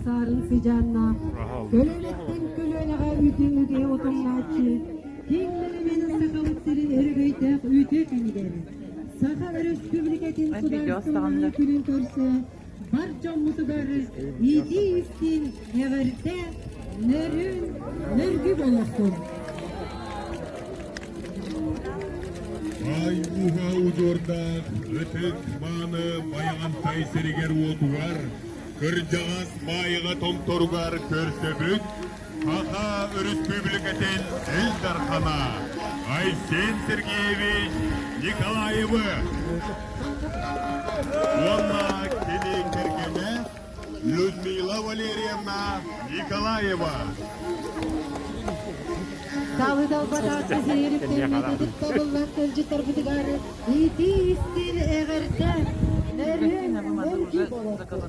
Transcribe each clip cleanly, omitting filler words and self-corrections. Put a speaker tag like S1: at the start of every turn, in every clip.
S1: Саарын сыдьааннаах, көлүөнэттэн көлүөнэҕэ үтүө үгэһи утумнааччы, киэҥ нэлэмэн Сахабыт сирин өрөгөйдөөх үтүө күнүгэр, Саха Өрөспүүбүлүкэтин судаарыстыбаннай күнүн көрсө бар дьоммутугар иитии-истиҥ эҕэрдэ нөрүн нөргү буолуохтун!
S2: Баай ууһа удьуордаах ытык мааны Байаҕантай сиригэр-уотугар, кырдьаҕас Маайаҕа томторугар көрсөбүт Саха Өрөспүүбүлүкэтин Ил Дархана Айсен Сергеевич Николаевы уонна кини кэргэнэ Людмила Валерьевна Николаева.
S1: Талы-талбатаакка сириэриттэн ытыктабыллаах тылдьыттарбытыгар итии-истиҥ эҕэрдэ нөрүөн нөргү буолуохтун.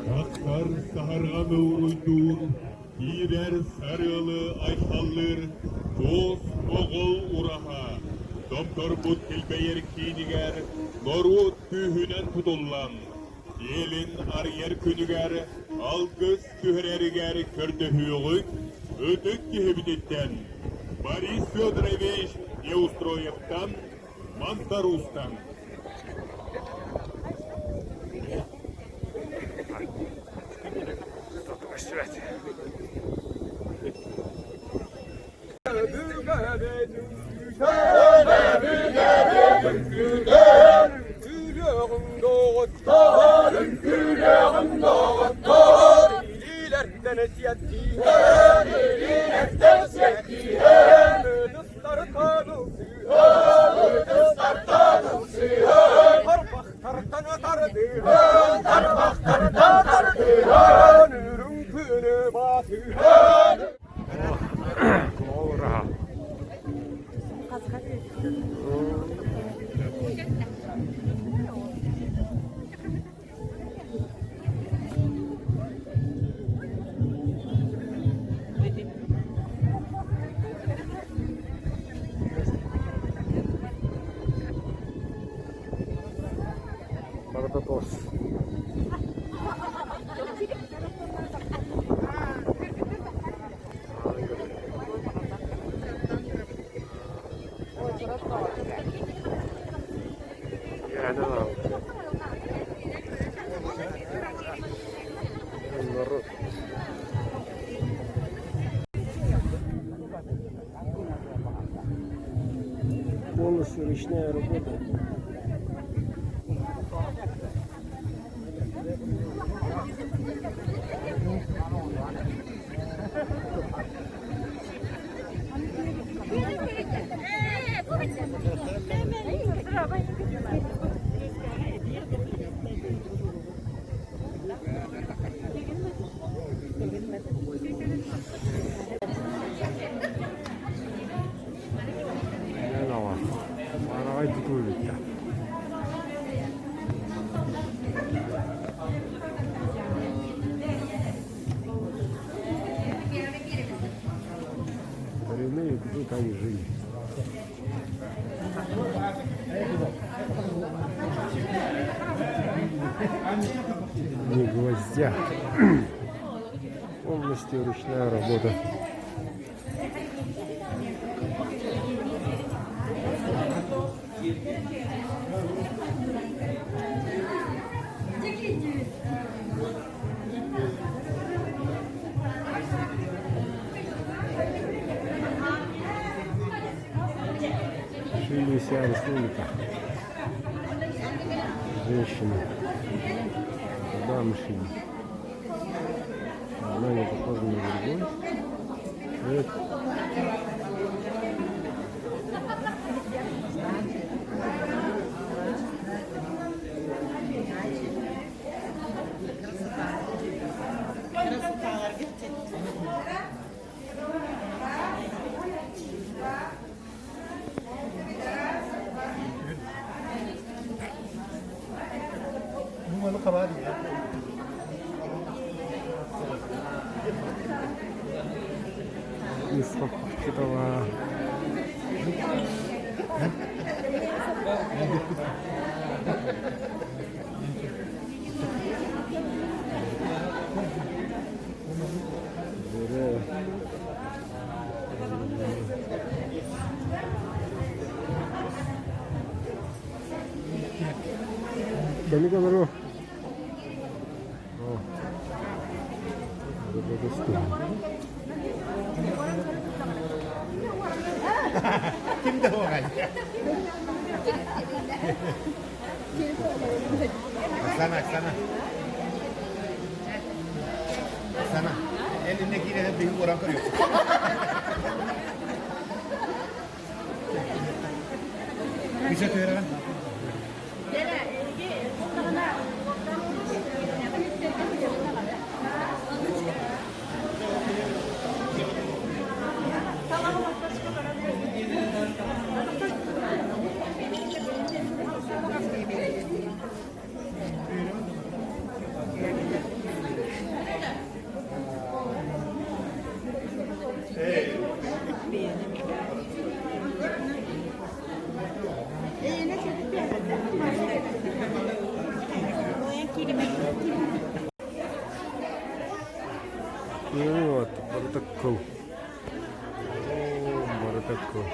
S2: Тахсар саһарҕаны уруйдуур, киирэр сарыалы айхаллыыр туос моҕол ураһа томторбут килбэйэр киинигэр норуот күүһүнэн тутуллан, Сиэлин арыйар күнүгэр алгыс түһэрэригэр көрдөһүөҕүҥ ытык киһибититтэн Борис Федорович Неустроевтан Мантаруустан.
S3: Барыта туос. Народ. Полностью ручная работа. Араҕай тутуу бүттэ. Коренные тут они жили. Не гвоздя. Полностью ручная работа. Шили вся республика. Женщины. Дамы шили. Одна не похожа на другую. Это Кыыс хаппахчытала. Бөрө. Кэнник олоруо.
S4: Ким да оҕай. Оксана, Оксана. Оксана, эн инне киирэн биһи уоран көрүөхпүт. Күсэ түһэрэҕин?
S3: Вот, барыта кыл. О, барыта кыл.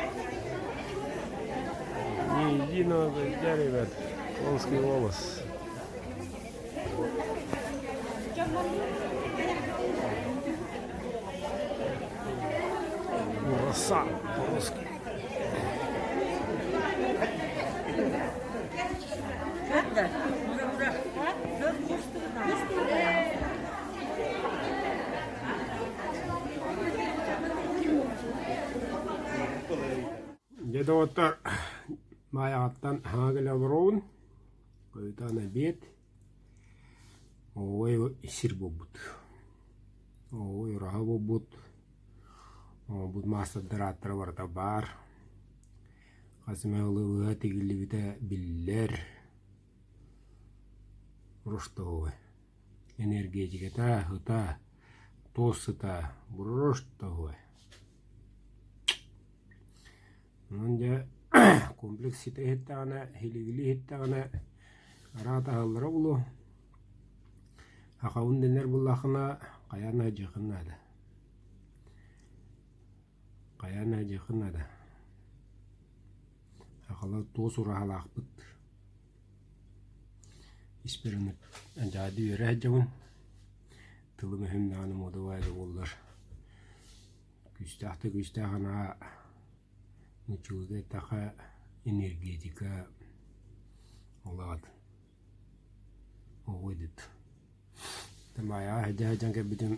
S3: Ни единого гвоздя, ребят. Конский волос. Роса по-русски. Дьэ доҕоттор, Маайаҕыттан хаҥа кэлэ олоробун. Хойутаан эбиэт. Оҕой сир буолбут. Оҕой ураһа буолбут. Оҥорбут маастардар ааттара барыта баар. Хас эмэ ылы-ылыа тигиллибитэ биллэр. Роштовой. Энергетиката, ыта, туос сыта броштовой. Онон дьэ комплекс ситэ иһиттэҕинэ, силигилии иһиттэҕинэ араат аһыллара буолуо. Сахабын дэнэр буоллаххына хайаан да сылдьыаххын наада. Хайаан да сылдьыаххын наада. Сахалар туос ураһалаахпыт. Испэр оннук дьаады үөрэ сылдьабын. Тылым өһүм даҕаны муодабай да буоллар. Күүстээх да күүстээх анаа нуччалыыга эттэххэ энергетика улаат оҕуйдут. Маайаҕа сылдьа сылдьан кэлбитим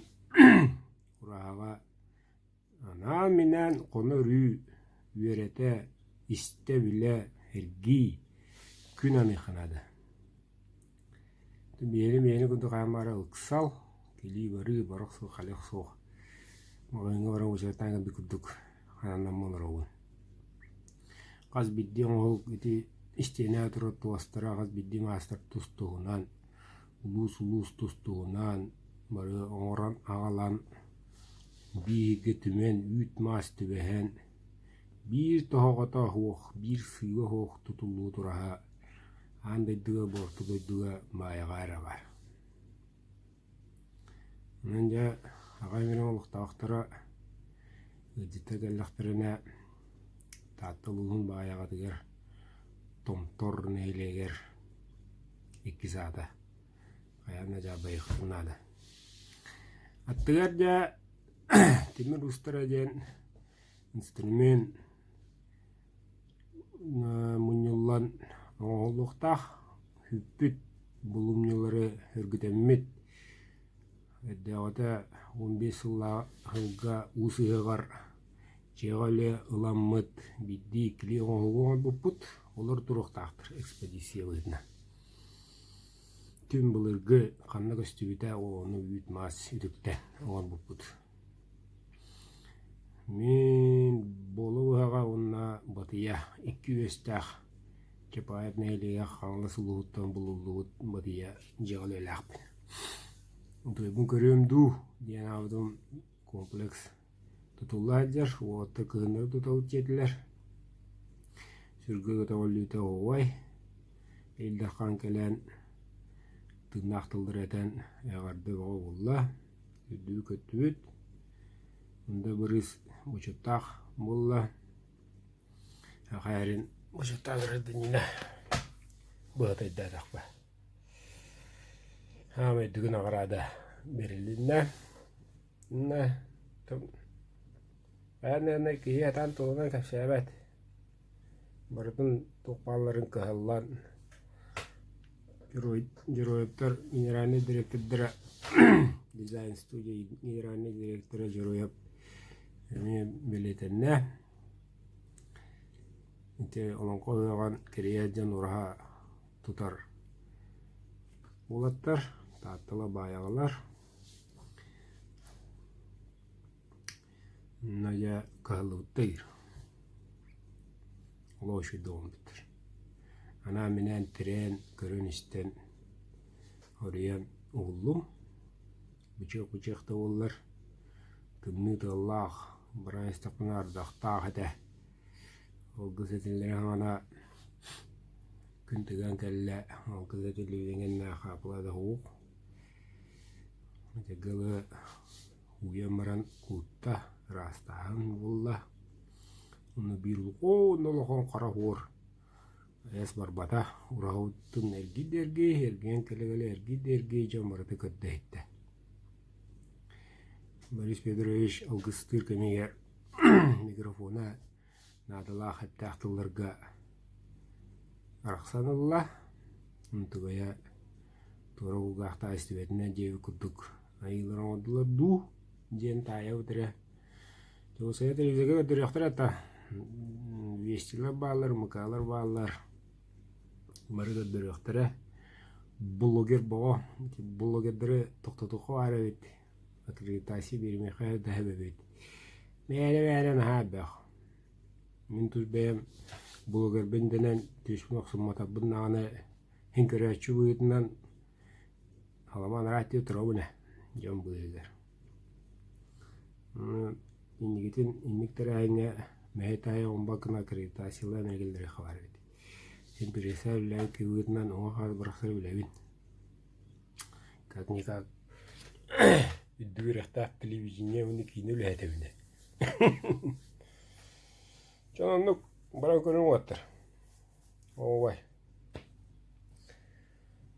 S3: ураһаҕа анаан-минээн хоно-өрүү үөрэтэ, истэ-билэ, эргий, күн аныахха наада. Биэри-биэри курдук хаамаары ыксал, кэлии-барыы, барах суох, халыах суох. Маҕаһыыҥҥа баран уочараттаан кэлбит курдук хааннаммын олоробун. Хас биирдии оҥоһук ити истиэнэҕэ турар туостара хас биирдии маастар тус-туһунан, улуус-улуус тус-туһунан бары оҥорон аҕалан бииргэ түмэн, үүт-маас түбэһэн, биир тоһоҕото суох, биир сыыла суох тутуллуу тураһа Аан дойдуга, буорта дойдуга Маайаҕа эрэ баар. Онон дьэ аҕай мин олохтоохторо ыалдьыттар кэллэхтэринэ Таатта улууһун Баайаҕатыгар Томтор нэһилиэгэр иккис аата хайаан да дьаарбайыахпын наада. Аттыгар дьэ тимир уустара диэн инструмент мунньуллан оҥоһуллуохтаах, сүппүт булумньулары өргүтэммит, эрдээҕитэ 15 сыллаах сылга уу сыһыаҕар дьиэҕэ үлэ ыламмыт биирдии-иккилии оҥоһугу оҥорбуппут, олор туруохтаахтар экспедиция быһыытынан. Түн былыргы ханна көстүбүтэ ону үүт-маас үтүктэн оҥорбуппут. Мин Боло быһаҕа уонна Батыйа икки үөстээх Чапаев нэһилиэгэ Хаҥалас улууһуттан булуллубут Батыйа дьиэҕэ үлэлээхпин. Утуйбун көрүөм дуу диэн аабытым комплекс Тутулла сылдьар, уолаттар кыһыннары тутабыт диэтилэр. Сүргэ көтөҕүллүүтэ оһуобай. Ил Дархан кэлэн тыыннаах тыллары этэн эҕэрдэ бөҕө буолла. Үрдүгү көттүбүт. Онда бырыыс бочуоттаах буолла. Саха эрин бочуоттаах гражданина быһатайдаатахпа. Хаамай үрдүгү наҕараада бэрилиннэ. Наверное, киһи сатаан тылынан кэпсээбэт. Барытын туох баалларын кыһаллан Героевтар генеральнай директордара дизайн студия генеральнай директора Героев эмиэ бэлиэтэннэ. Ити олоҥхо ыһыаҕын кэрийэ дьон ураһа тутар уолаттар, Тааттала Баайаҕалар Надя кыһаллыбыттар Олох үчүгэй буолбуттар. Анаан-минээн тирээн, көрөн-истэн оруйан уһуллум. Бычыах-бычыах да буоллар, тымныы тыаллаах, баран истэхпинэ ардахтаах этэ. Алгыс этиллэрин саҕана күн тыган кэллэ, алгыс этиллибитин кэннэ хаапыла да суох. Дьыгылы Уйан баран куутта, ыраастааһын буолла. Онно биир улахан улахан хара хуор эс барбата. Ураһабытын эргий да эргий, эргийэн кэлэ-кэлэ эргий да эргий дьон барыта көрдө иһиттэ. Борис Федорович алгыстыыр кэмигэр микрофона наадалаах эттээх тылларга арахсан ылла. Онтугайа туора кулгаахтаах истибэтинэн диэбит курдук айыылар оҥордулар дуу диэн таайабыт эрэ. Дьокуускайга телевизорга көрдөрүөхтэрэ этэ. Вестилэр бааллар, МК-лар бааллар. Бары көрдөрүөхтэрэ. Блогер боҕо. Блогердары тохтотуохха баар эбит. Аккредитация биэримиэхэ да эбит. Мээрэ-мээрэ наһаа элбэх. Мин тус бэйэм блогербын дэнэн түспүн охсумматарбын даҕаны иһин көрөөччү быһыытынан Аламаан араат турабын ээ, дьон быыһыгар. Инникитин инник тэрээһиҥҥэ мэһэй-таһай оҥорбокко аккредитациялаан эргиллэриэххэ баар эбит. Син прессэ үлэлээбит киһи быһыытынан уҥа-хаҥас бырахсар үлэбин. Как-никак үрдүк үөрэхтээх телевидение уонна киинэ үлэһитэбин ээ. Дьон оннук баран көрүҥ уолаттар. Оҕобой.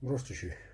S3: Брось түһүү.